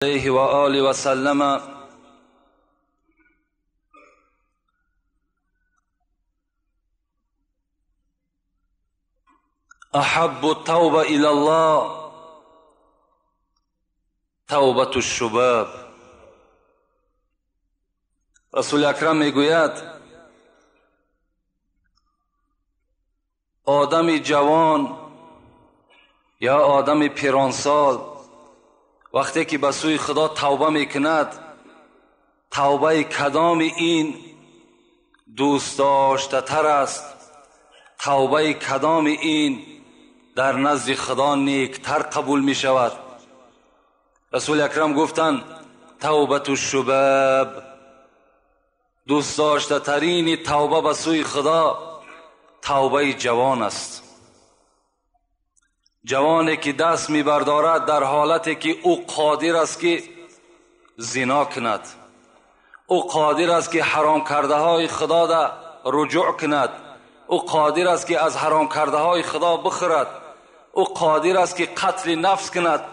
عليه وآله وسلم. أحب التوبة إلى الله توبة الشباب. رسول اکرم میگوید آدم جوان یا آدم پیرانسال وقتی که به سوی خدا توبه میکند، توبه کدام این دوست داشته تر است؟ توبه کدام این در نزد خدا نیکتر قبول می شود؟ رسول اکرم گفتند توبة الشباب، دوست داشته ترین توبه به سوی خدا توبه جوان است. جوانی که دست میبردارد در حالتی که او قادر است که زنا کند، او قادر است که حرام کرده های خدا را رجوع کند، او قادر است که از حرام کرده های خدا بخورد، او قادر است که قتل نفس کند،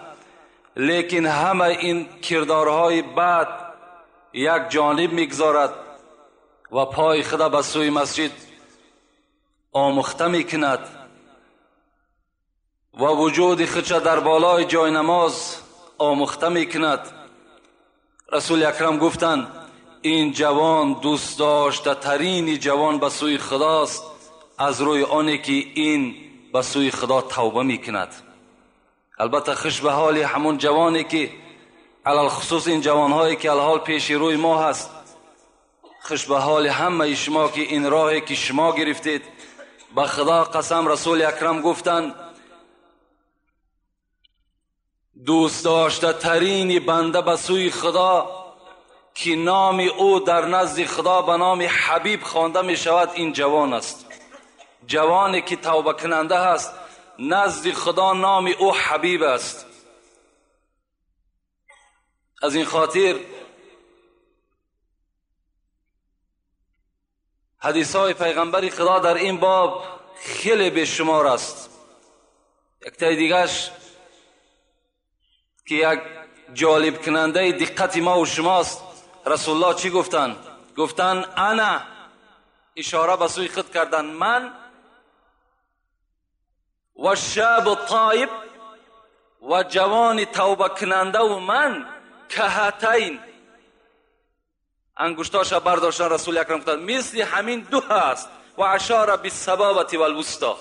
لیکن همه این کردارهای بد یک جانب میگذارد و پای خدا به سوی مسجد آموخته میکند و وجود خودش در بالای جای نماز آموخته میکند. رسول اکرم گفتند این جوان دوست داشته ترین جوان به سوی خداست، از روی آنی که این به سوی خدا توبه میکند. البته خوش به حال همون جوانی که علی الخصوص این جوانهایی که الحال پیش روی ما هست، خوش به حال همه شما که این راهی که شما گرفتید. به خدا قسم رسول اکرم گفتند دوست داشته ترین بنده به سوی خدا که نام او در نزد خدا به نام حبیب خوانده می شود این جوان است. جوانی که توبه کننده است نزد خدا نام او حبیب است. از این خاطر حدیث های پیغمبر خدا در این باب خیلی بیشمار است. یک تای دیگرش که یک جالب کننده دقت ما و شماست، رسول الله چی گفتن؟ گفتن انا، اشاره به سوی خود کردن، من و شاب الطایب و جوان توبه کننده و من کهاتین، انگشتاش برداشتن رسول اکرم گفتن مثل همین دو هست و اشاره بالسبابة والوسطی،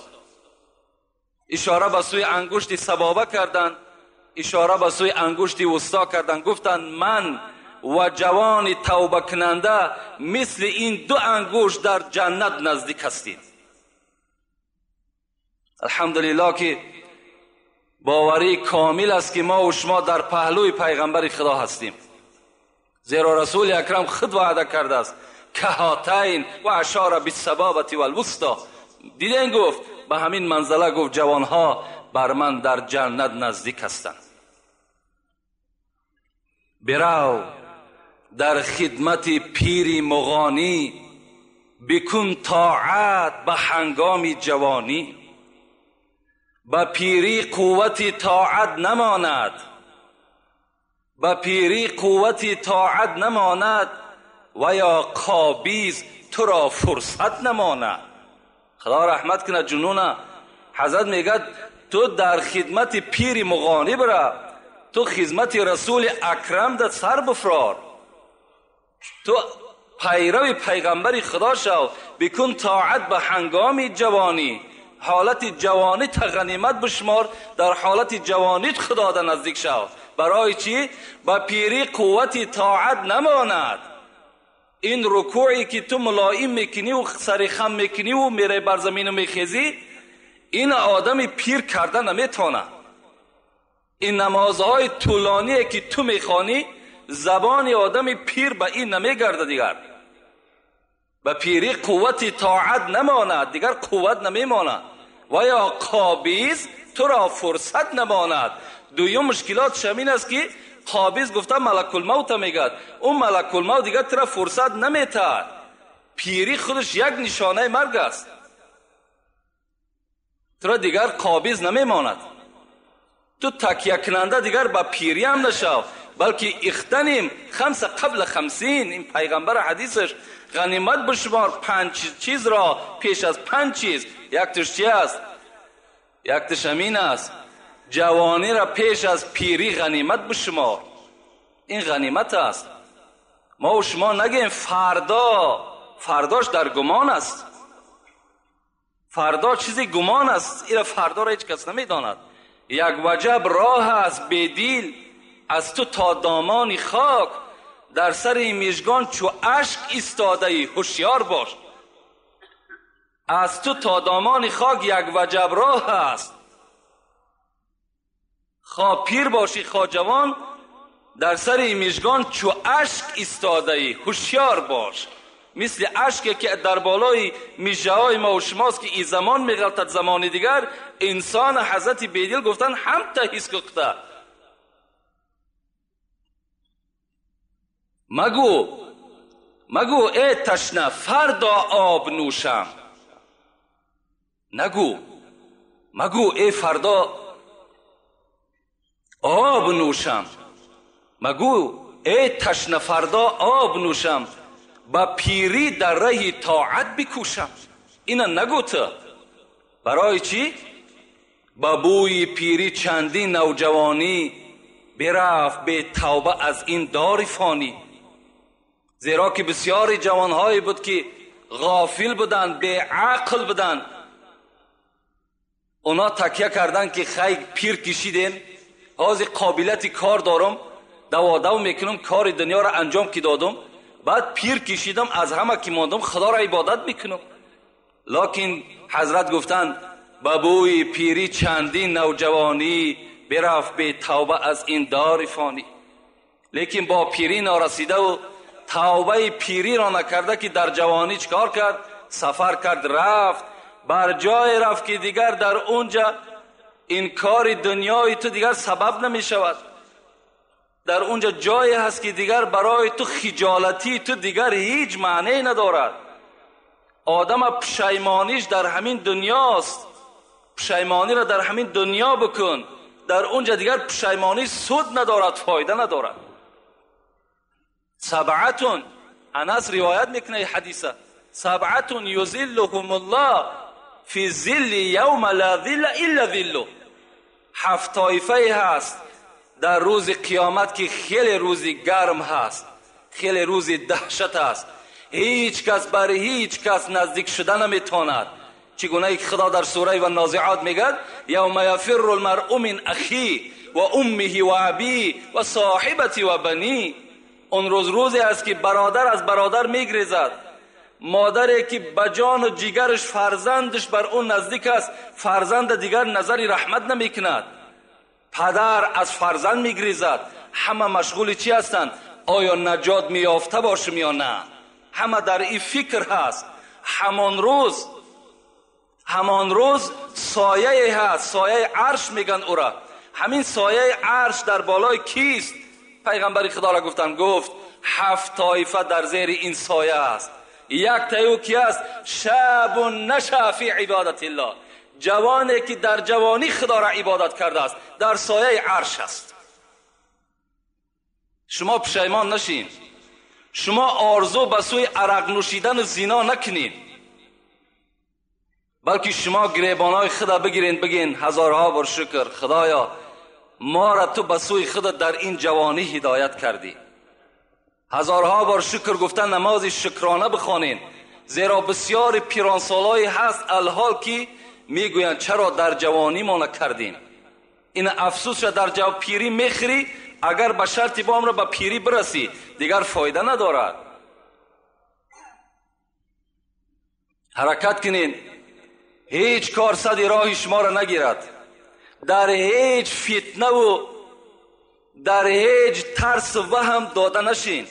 اشاره به سوی انگشت سبابه کردن، اشاره به سوی انگشت وسطا کردن، گفتن من و جوان توبه کننده مثل این دو انگشت در جنت نزدیک هستید. الحمدلله که باوری کامل است که ما و شما در پهلوی پیغمبر خدا هستیم، زیرا رسول اکرم خود وعده کرده است کهاتین و اشاره بالسبابة والوسطی. دیدین گفت به همین منزله گفت جوانها بر من در جنت نزدیک هستند. برو در خدمت پیر مغانی، بکن طاعت به هنگام جوانی. به پیری قوت طاعت نماند، به پیری قوت طاعت نماند و یا قابیز تو را فرصت نماند. خدا رحمت کند جنونه. حضرت میگه تو در خدمت پیر مغانی برا، تو خدمت رسول اکرم در سر بفرار، تو پیرو پیغمبر خدا شو، بکن طاعت به هنگام جوانی. حالت جوانی تا غنیمت بشمار، در حالت جوانیت خدا در نزدیک شو. برای چی؟ به پیری قوت طاعت نماند. این رکوعی که تو ملایم میکنی و سر خم میکنی و میره بر زمین و میخیزی، این آدم پیر کرده نمیتونه. این نمازهای طولانی که تو میخوانی، زبان آدم پیر به این نمیگرده دیگر. به پیری قوت طاعت نماند، دیگر قوت نمیماند. و یا قابیز تو را فرصت نماند. دویم مشکلات شمین است که قابیز گفته ملک الموت میگد، اون ملک الموت دیگر تو را فرصت نمیتد. پیری خودش یک نشانه مرگ است، تو را دیگر قابیز نمیماند. تو تکیه کننده دیگر به پیری هم نشو. балки اغتنم خمس قبل خمسین. این پیغمبر حدیثش غنیمت بشمار 5 چیز را پیش از 5 چیز. یکتش چی است؟ یکتش همین است، جوانی را پیش از پیری غنیمت بشمار. این غنیمت است. ما و شما نگیم فردا، فرداش در گمان است، فردا چیزی گمان است، این فردا را هیچ کس نمیداند. یک وجب راه است بیدیل از تو تا دامان خاک، در سر میژگان چو اشک ایستاده ای هوشیار باش. از تو تا دامان خاک یک وجب راه است، خواه پیر باشی خواه جوان، در سر میژگان چو اشک ایستاده ای هوشیار باش. مثل اشکی که در بالای میژه های ما و شماست که این زمان میغلطد زمان دیگر، انسان حضرت بیدل گفتن هم تهیس کخته. مگو ای تشنه فردا آب نوشم، نگو مگو ای فردا آب نوشم، مگو ای تشنه فردا آب نوشم، با پیری در ره طاعت بکوشم. اینا نگو تو. برای چی؟ با بوی پیری چندی نوجوانی، برفت به توبه از این دار فانی. زیرا که بسیاری جوانهایی بود که غافل بودند، به عقل بودند، اونا تکیه کردن که خیلی پیر کشیدیم، حاضر قابلیت کار دارم، دو میکنم، کار دنیا را انجام که دادم، بعد پیر کشیدم، از همه که ماندم خدا را عبادت میکنم. لکن حضرت گفتند به بوی پیری چندین نوجوانی، برفت به توبه از این دار فانی. لیکن با پیری نارسیده و توبه پیری را نکرده که در جوانی چکار کرد؟ سفر کرد، رفت بر جای رفت که دیگر در اونجا این کار دنیای تو دیگر سبب نمی شود. در اونجا جایی هست که دیگر برای تو خجالتی تو دیگر هیچ معنی ندارد. آدم پشیمانیش در همین دنیاست، پشیمانی را در همین دنیا بکن، در اونجا دیگر پشیمانی سود ندارد، فایده ندارد. سبعتون، انس روایت میکنه حدیثه، سبعتون یظلهم الله فی ظل یوم لا ظل الا ظله. 7 طایفه هست در روز قیامت که خیلی روزی گرم هست، خیلی روزی دهشت هست، هیچ کس بر هیچ کس نزدیک شده نمیتواند. چگونه که خدا در سوره و نازعات میگد یوم یفر المرء من اخیه و امه و ابیه و صاحبته و بنیه. اون روز روزی است که برادر از برادر میگریزد، مادری که به جان و جگرش فرزندش بر اون نزدیک است، فرزند دیگر نظر رحمت نمیکند، پدر از فرزند میگریزد. همه مشغول چی هستند؟ آیا نجات میافته باشم یا نه؟ همه در این فکر هست. همان روز سایه هست، سایه عرش میگن او را. همین سایه عرش در بالای کیست؟ پیغمبر خدا را گفتن، گفت 7 طایفه در زیر این سایه است. یک تایو کی است؟ شاب نشأ فی عبادت الله، جوانی که در جوانی خدا را عبادت کرده است، در سایه عرش است. شما پشیمان نشین، شما آرزو به سوی عرق نوشیدن و زنا نکنین، بلکه شما گریبانای خدا بگیرین، بگین هزارها بار شکر خدایا ما را تو به سوی خدا در این جوانی هدایت کردی. هزارها بار شکر گفتن، نماز شکرانه بخوانین، زیرا بسیار پیرانسالایی هست الحال که میگویند چرا در جوانی ما نکردیم. این افسوس را در جو پیری میخری، اگر به شرطی بام را به پیری برسی دیگر فایده ندارد. حرکت کنین، هیچ کار صد راه شما را نگیرد، در هیچ فتنه و در هیچ ترس و وهم داده نشین،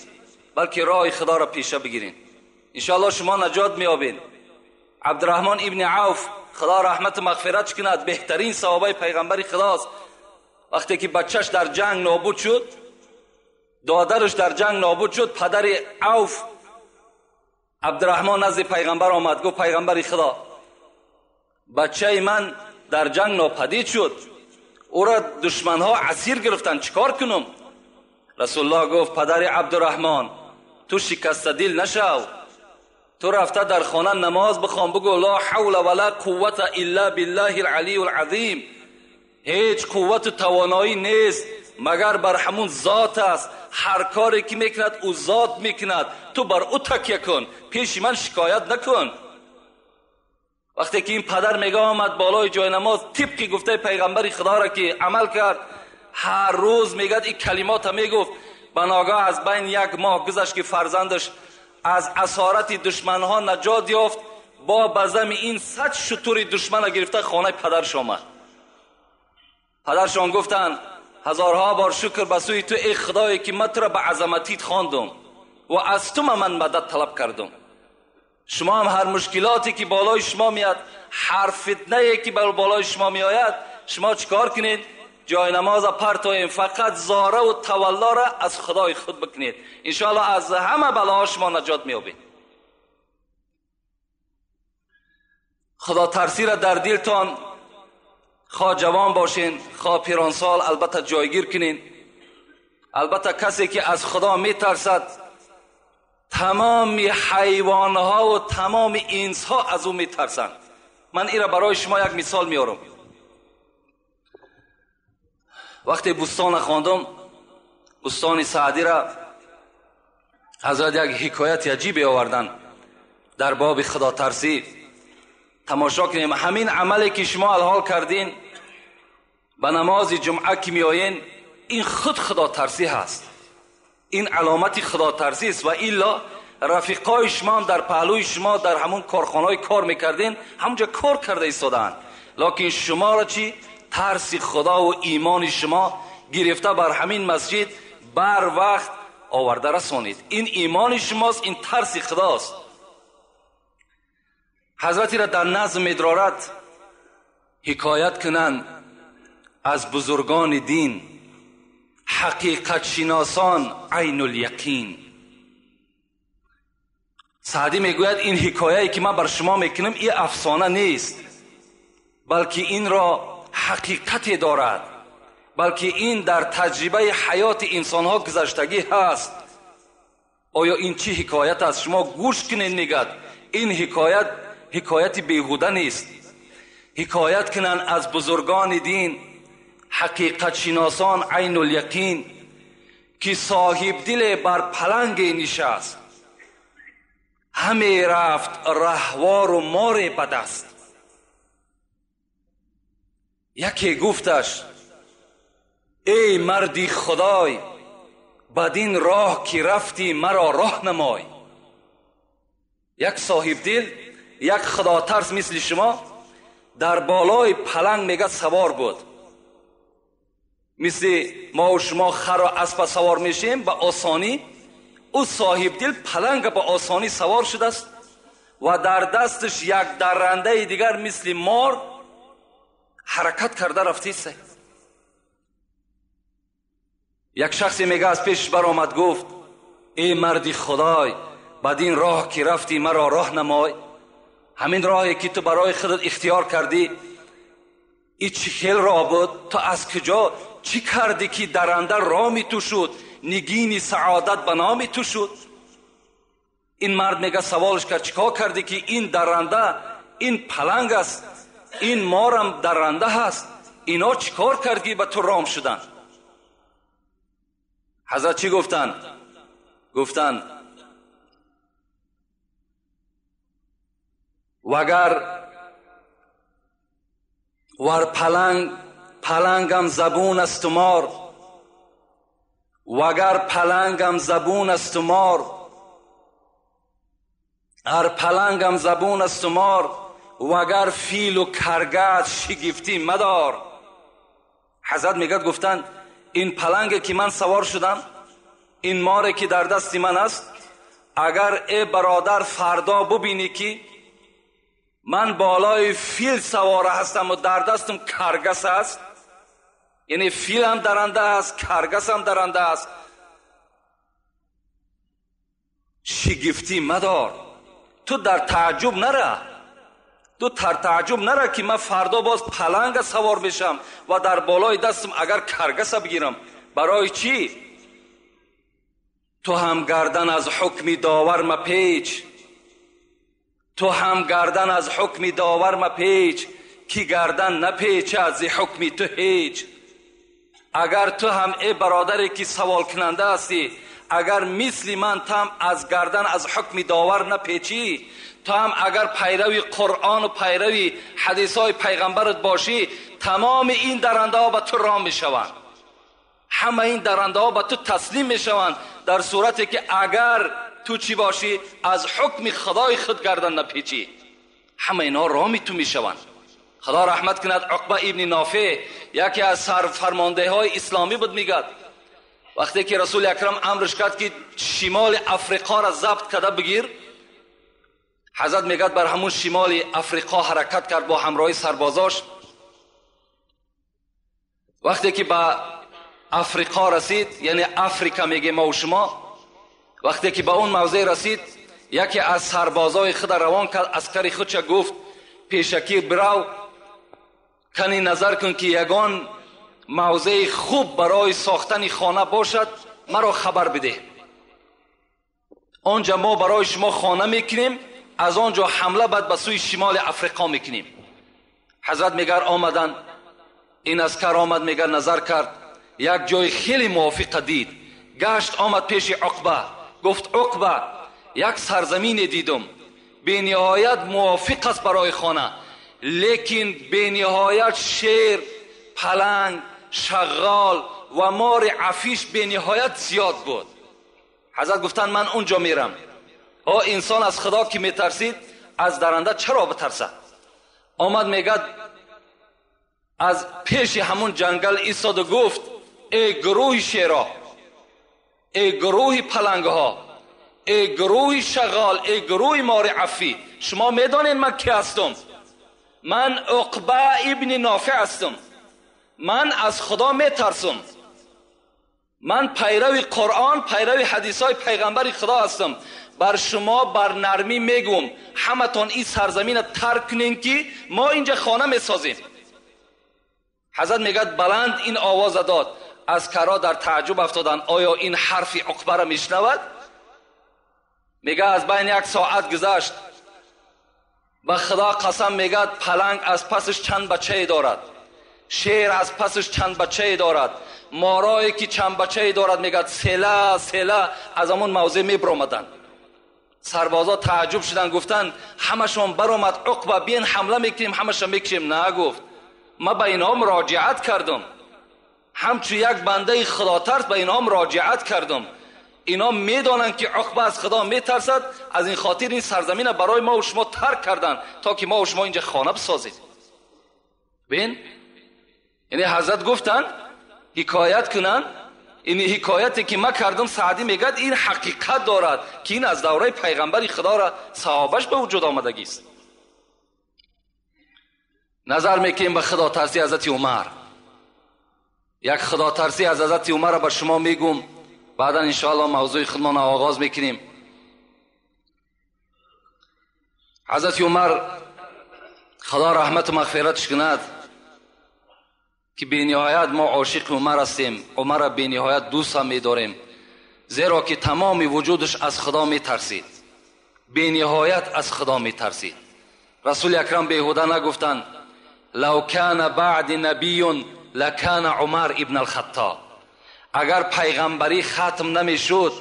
بلکه راه خدا را پیشه بگیرین. انشاءالله شما نجات میابین. عبدالرحمن ابن عوف خدا رحمت و مغفرت کند، بهترین صحابه پیغمبر خداست. وقتی که بچهش در جنگ نابود شد، دادرش در جنگ نابود شد، پدر عوف عبدالرحمن نزد پیغمبر آمد، گفت پیغمبر خدا بچه من در جنگ ناپدید شد، او را دشمنها اسیر گرفتن، چیکار کنم؟ Расулуллоҳ гуфт падари Абдурраҳмон, ту шикастадил нашав, ту рафта дар хона намоз бихон, бигӯ ла ҳавла вала қуввата илла биллаҳи алалии алазим. Ҳеҷ қуввату тавоноӣ нест магар бар ҳамун зот аст. Ҳар коре ки мекунад ӯ зот мекунад, ту бар ӯ такя кун, пеши ман шикоят накун. Вақте ки ин падар мега омад болои ҷои намоз, тибқи гуфтаи пайғамбари худоро ки амал кард, ҳар рӯз мегӯяд ин калимота мегуфт. Ба ногаҳ аз байн як моҳ гузашт ки фарзандаш аз асорати душманҳо наҷот ёфт. Бо ба зами ин 100 шутури душмана гирифта хонаи падарш омад. Падаршон гуфтанд ҳазорҳо бор шукр ба сӯи ту эй худое ки ман туро ба азаматит хондум ва аз ту ман мадад талаб кардум. Шумо ҳам ҳар мушкилоте ки болои шумо меяд, ҳар фитнае ки бар болои шумо меояд, шумо чикор кунед? Ҷои намоза партоем, фақат зораву таваллоро аз худои худ бикунед. Иншоаллоҳ аз ҳама балоҳо шумо наҷот меёбед. Худотарсиро дар дилтон хоҳ ҷавон бошен, хоҳ пиронсол, албатта ҷойгир кунед. Албатта касе ки аз худо метарсад, тамоми ҳайвонҳо ва тамоми инсҳо аз ӯ метарсанд. Ман инро барои шумо як мисол меорам. Вақте бӯстона хондум, бӯстони Саъдиро ҳазрат як ҳикояти аҷибе оварданд дар боби худотарсӣ. Тамошо кунем ҳамин амале ки шумо алҳол кардин, ба намози ҷумъа ки меоен, ин худ худотарсӣ ҳаст, ин аломати худотарсӣ аст. Ва илло рафиқои шумо ҳам дар паҳлӯи шумо дар ҳамун корхонаҳое кор мекардин, ҳамонҷо кор карда истодаанд, лекин шуморо чӣ? Тарси худо ва имони шумо гирифта бар ҳамин масҷид бар вақт оварда расонид. Ин имони шумост, ин тарси худост. Ҳазрати ра дар назм медорад ҳикоят кунанд аз бузургони дин, ҳақиқатшиносон айнуляқин. Саъдӣ мегӯяд ин ҳикояе ки ман бар шумо мекунам ин афсона нест, балки инро ҳақиқате дорад, балки ин дар таҷрибаи ҳаёти инсонҳо гузаштагӣ ҳаст. Оё ин чӣ ҳикоят аст? Шумо гӯш кунед, мегӯяд ин ҳикоят ҳикояти беҳуда нест. Ҳикоят кунанд аз бузургони дин, ҳақиқатшиносон айнуляқин, ки соҳибдиле бар паланге нишаст, ҳаме рафт раҳвору море ба даст. Яке гуфташ эй марди худой, бадин роҳ ки рафтӣ маро роҳ намой. Як соҳибдил, як худотарс мисли шумо дар болои паланг мега савор буд. Мисли мо ва шумо хару аспа савор мешем ба осонӣ, ӯ соҳибдил паланга ба осонӣ савор шудааст ва дар дасташ як даррандаи дигар мисли мор ҳаракат карда рафтист. Як шахсе мега аз пешаш баромад, гуфт эй марди худой, бадин роҳ ки рафтӣ маро роҳ намой. Ҳамин роҳе ки ту барои худат ихтиёр кардӣ, ин чӣ хел роҳ буд? Ту аз куҷо чӣ кардӣ ки дарранда роми ту шуд, нигини саодат ба номи ту шуд? Ин мард мега саволш кард, чӣ кор кардӣ ки ин дарранда, ин паланг аст, ин морам дарранда ҳаст, ино чӣ кор кард ки ба ту ром шуданд? Ҳазрат чӣ гуфтанд? Гуфтанд вагар вар паланг палангам забун асту мор, вагар палангам забун асту мор, ар палангам забун асту мор, вагар филу каргат шигифтӣ мадор. Ҳазрат мегӯяд гуфтанд ин паланге ки ман савор шудам, ин море ки дар дасти ман аст, агар э бародар фардо бубинӣ ки ман болои фил савора ҳастам ва дар дастам каргас аст, яъне филам даранда аст, каргасам даранда аст, шигифтӣ мадор. Ту дар тааҷҷуб нара, ту дар тааҷҷуб нара ки ман фардо боз паланга савор мешам ва дар болои дастам агар каргаса бигирам. Барои чӣ? Ту ҳам гардан аз ҳукми довар мапеч, ту ҳам гардан аз ҳукми довар мапеч, ки гардан напечад зи ҳукми ту ҳеҷ. Агар ту ҳам эй бародаре ки савол кунанда ҳастӣ, агар мисли ман ту ҳам аз гардан аз ҳукми довар напечӣ, ту ҳам агар пайрави Қуръон ва пайрави ҳадисҳои пайғамбарат бошӣ, тамоми ин дарандаҳо ба ту ром мешаванд, ҳама ин дарандаҳо ба ту таслим мешаванд, дар сурате ки агар ту чӣ бошӣ, аз ҳукми худои худ гардан напечӣ, ҳама инҳо роми ту мешаванд. Худо раҳмат кунад Уқба ибни Нофеъ, яке аз сарфармондеҳои исломӣ буд, мегӯяд вақте ки Расули Акрам амрш кард ки шимоли Африқоро забт карда бигир, ҳазрат мегӯяд бар ҳамун шимоли Африқо ҳаракат кард бо ҳамроҳи сарбозош. Вақте ки ба Африқо расид, яъне Африка мегӯем мо шумо, вақте ки ба он мавзеъ расид, яке аз сарбозои худ равон кард, аскари худша гуфт пешакӣ бирав, кани назар кун ки ягон мавзеи хуб барои сохтани хона бошад, маро хабар бидеҳ. Онҷа мо барои шумо хона мекунем, аз он ҷо ҳамла баъд ба сӯи шимоли Африқо мекунем. Ҳазрат мегар омадан, ин аскар омад, мегар назар кард, як ҷои хеле мувофиқа дид, гашт омад пеши Уқба, гуфт Уқба, як сарзамине дидум, бениҳоят мувофиқ аст барои хона, лекин бениҳоят шер, паланг, шағол ва мори афиш бениҳоят зиёд буд. Ҳазрат гуфтанд ман онҷо мерам. О инсон аз худо ки метарсид, аз даранда чаро битарсад? Омад мегӯяд аз пеши ҳамун ҷангал истоду гуфт эй гурӯҳи шеро, эй гурӯҳи палангҳо, эй гурӯҳи шағол, эй гурӯҳи мори афӣ, шумо медонед ман ки ҳастам? Ман Уқба ибни Нофеъ ҳастам. Ман аз худо метарсам. Ман пайрави Қуръон, пайрави ҳадисҳои пайғамбари худо ҳастам. Бар шумо бар нармӣ мегӯм, ҳаматон ин сарзаминро тарк кунед ки мо инҷа хона месозем. Ҳазрат мегӯяд баланд ин овоза дод. Аскарҳо дар таъҷуб афтоданд, оё ин ҳарфи Уқбаро мешунавад? Мегӯяд аз байни як соат гузашт, ба худо қасам мегӯяд паланг аз пасаш чанд бачае дорад, шер аз пасаш чанд бачае дорад, морое ки чанд бачае дорад, мегӯяд села села аз ҳамон мавзеъ мебаромаданд. Сарбозо таъҷуб шуданд, гуфтанд ҳамашон баромад, Уқба биен ҳамла мекунем, ҳамаша мекушем. На, гуфт, ман ба инҳо муроҷиат кардам, ҳамчун як бандаи худотарс ба инҳо муроҷиат кардам. Инҳо медонанд ки Уқба аз худо метарсад, аз ин хотир ин сарзаминро барои мо ва шумо тарк карданд то ки мо ва шумо инҷа хона бисозем. Бин, яъне ҳазрат гуфтанд ҳикоят кунанд, ин ҳикояте ки ман кардам, Саъдӣ мегӯяд ин ҳақиқат дорад ки ин аз давраи пайғамбари худоро саҳобаш ба вуҷуд омадагист. Назар мекунем ба худотарсии ҳазрати Умар. Як худотарсӣ аз ҳазрати Умарро ба шумо мегӯм, баъдан иншоаллоҳ мавзӯи худмонро оғоз мекунем. Ҳазрати Умар худо раҳмату мағфиратш кунад ки бениҳоят мо ошиқи Умар ҳастем, Умарро бениҳоят дӯст ҳам медорем, зеро ки тамоми вуҷудаш аз худо метарсид, бениҳоят аз худо метарсид. Расули Акрам беҳуда нагуфтанд лав кана баъди набиюн лакана Умар ибн алхаттоб. Агар пайғамбарӣ хатм намешуд,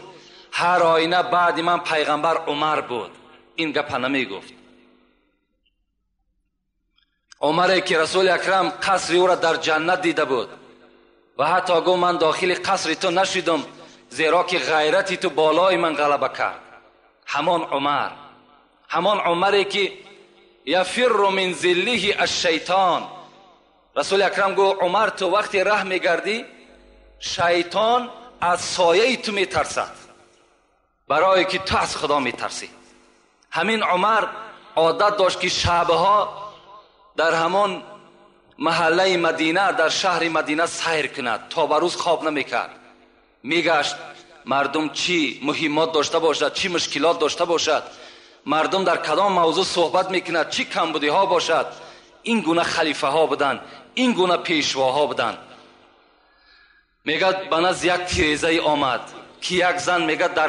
ҳар оина баъди ман пайғамбар Умар буд. Ин гапа намегуфт. Умаре ки Расули Акрам қасри ӯро дар ҷаннат дида буд ва ҳатто гуфт ман дохили қасри ту нашидам, зеро ки ғайрати ту болои ман ғалаба кард. Ҳамон Умар, ҳамон Умаре ки яфирру мин зиллиҳи аш-шайтон. Расули Акрам гуфт Умар, ту вақте раҳ мегардӣ, шайтон аз сояи ту метарсад, барое ки ту аз худо метарсӣ. Ҳамин Умар одат дошт ки шабҳо дар ҳамон маҳаллаи Мадина, дар шаҳри Мадина сайр кунад, то ба рӯз хоб намекард. Мегашт мардум чӣ муҳиммот дошта бошад, чӣ мушкилот дошта бошад, мардум дар кадом мавзӯъ суҳбат мекунад, чӣ камбудиҳо бошад. Ин гуна халифаҳо буданд, ин гуна пешвоҳо буданд. Мегӯяд ба назди як тирезае омад Ки як зан мегӯяд дар